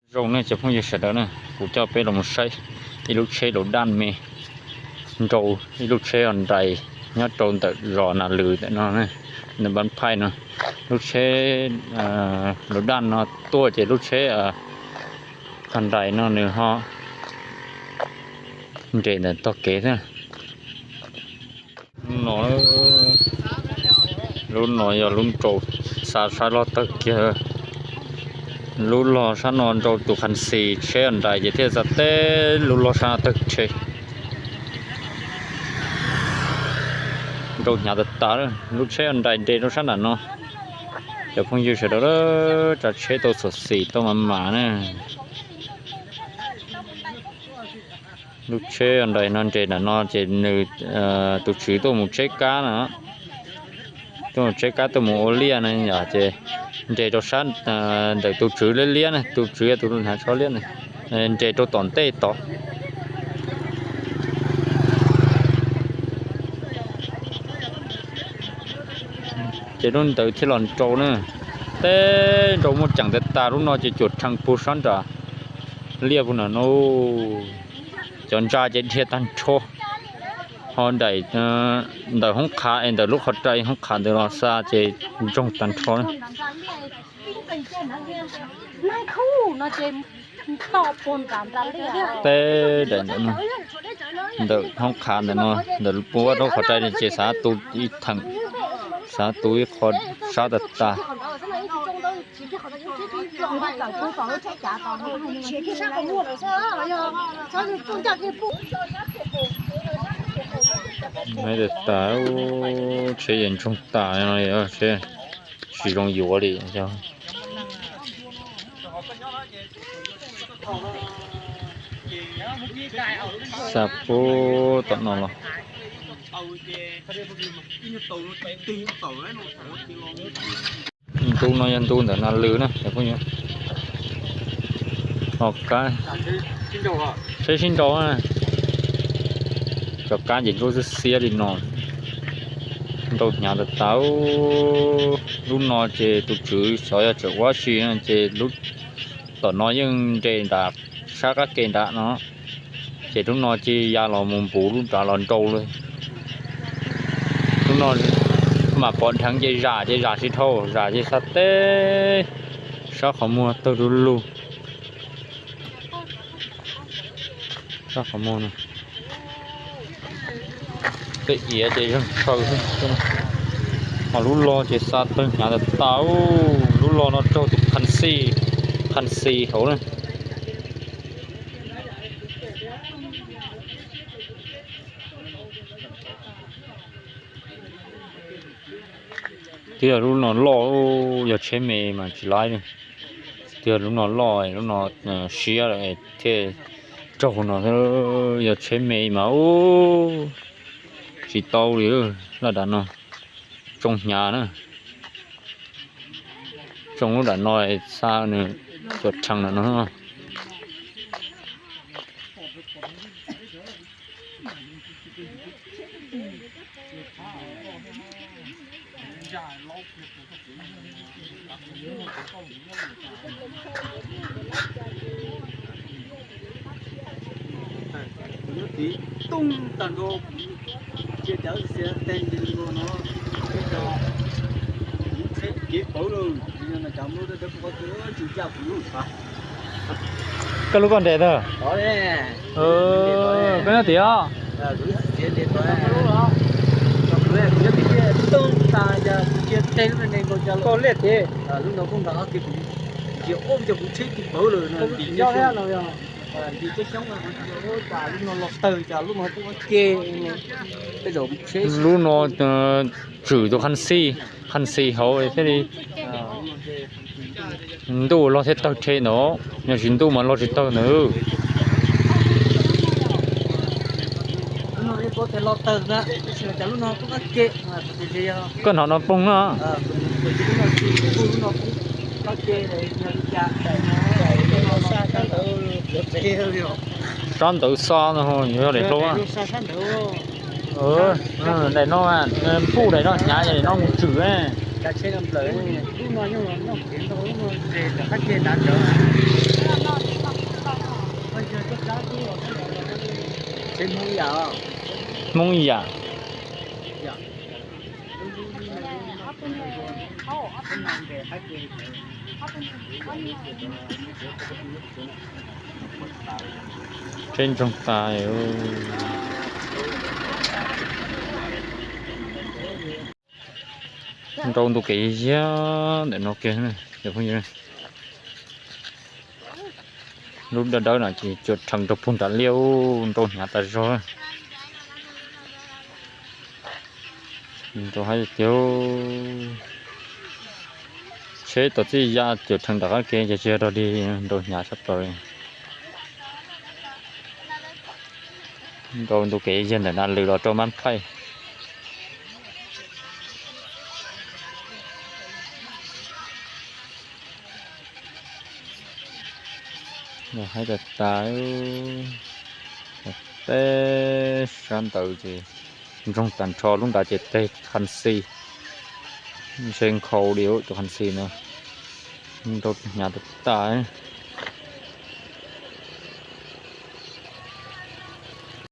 Zoo ne cov phooj ywg sawv daws na, kuv coj peb los mus saib ib lub tsheb laus daj me nrau ib lub tsheb o nrais nyob rau ntawm zos Nas Lwm ntawm no, ntawm Npab Phaij no. Lub tsheb laus daj no tuaj ces lub tsheb o nrais no nws ho nres ntawm tog kev xwb. No, lub no yog lub nrau xa sab log tawg kiag. Lub log sab no nrau tus khas xis tsheb o nrais ces thiaj xa teb lub log sab tawg rhe. Nrau hnyav tas tas, lub tsheb o nrais nres rau sab nram no. Cov phooj ywg sawv daws, tsav tsheb tau xov xwm tau mas mas na. Lub tsheb o nrais no nres nram no ces nws, tus tswv tuaj mus tseb kab no, tuaj mus tseb kab tuaj mus ua liaj no yom, ces nres rau sab ntawm tus tswv liab liab na, tus tswv yog tus hnav tsho liab na, nres rau tom ntej tod. Ces lub ntawd thiaj los nrau na, teb nrau muaj ceem tas tas, lub no ces cuam rhees puag sab nram liaj puag nram no. Cov ntsa ces dhia tag nrho, ho daim ntawm hoob qhav es ntawm lub qhov rai hoob qhav ntawd los xa ces ntsoog tag nrho na. Teb daim ntawm no, ntawm hoob qhav ntawm no, ntawm puag lub qhov rai ces xav tu ib theem, xav tu ib qho sab tas tas. Tsheb yeej ntsoog tas no, tsheb tsis zoo yuav li. Xa puag tom no los. Ntu no yog ntu ntawm Nas Lwm na cov phooj ywg. Ho kab, tsheb sib nrau, cov kab ces ntsuab xiab xiab li no, nrau hnyav tas tas. Lub no ces tus tswv xyov yog tsam ua dab tsi ces lub tom no yeej nres nram sab qab ke nram no, ces lub no cia ya los mus npuv lub nrad los nrau li. Lub no mam pov dheev ces zam ces zam tsis dhau, zam ces xa teb sab qhov muag tawg lug lug. Sab qhov muag no, tej iav ces zeeg tshaw xwb. Ho lub log ces xa tawg hnyav tas tas. Lub log no raug tus khas xis, khas xis hauv na. Twb yog lub no loj, yog tsheb me mas tsis laib li. Twb yog lub no loj, lub no siab lawm thiaj raug no. Yog tsheb me mas ub, tsis tau li. Laj dam no tsoo hnyav na. Tsoo lub dam no xa nws cuam rhees lam no. Kuv nyob tid tooj tag nrho, kuv cia cov xiav teg ntws nkaus no, kuv tsheb kev pawv lawm, cov mlub tsis ncaj kuv lub. Koj lub koj nres tag. Koj nyob tid os. Koj liaj tid. Lub no tswm tus khas xis, khas xis hauv thiaj li ntuj los thiaj tawg rhe ntawd, yog tsis ntuj mas los tsis tawg ntawd. Koj hnov no poob no. Sab ntawd xa no yog daim hlau. Daim no, npuj daim no hnyav, daim no mus tswm. Hmoob Yam. Tsheb ntsoog tas. Nrau ntu kev yag ntawm no kiag. Lub dawb dawb no ces cuam rhees rau puag nram liaj, nrau hnyav tas zog. Nrau hab tiag, tsheb tau txij ya cuam rhees nram qab ke ces tsis yog dog dig, nrau hnyav sab plaws. Nrau ntu kev yag ntawm na lwm los rau Mab Phaij. Yog haib tas tas, teb sab ntawd ces ntsoog tag nrho, lub nrad ces teg qhas xis, ntshe nkhaus li tus qhas xis no, nrau hnyav tas tas.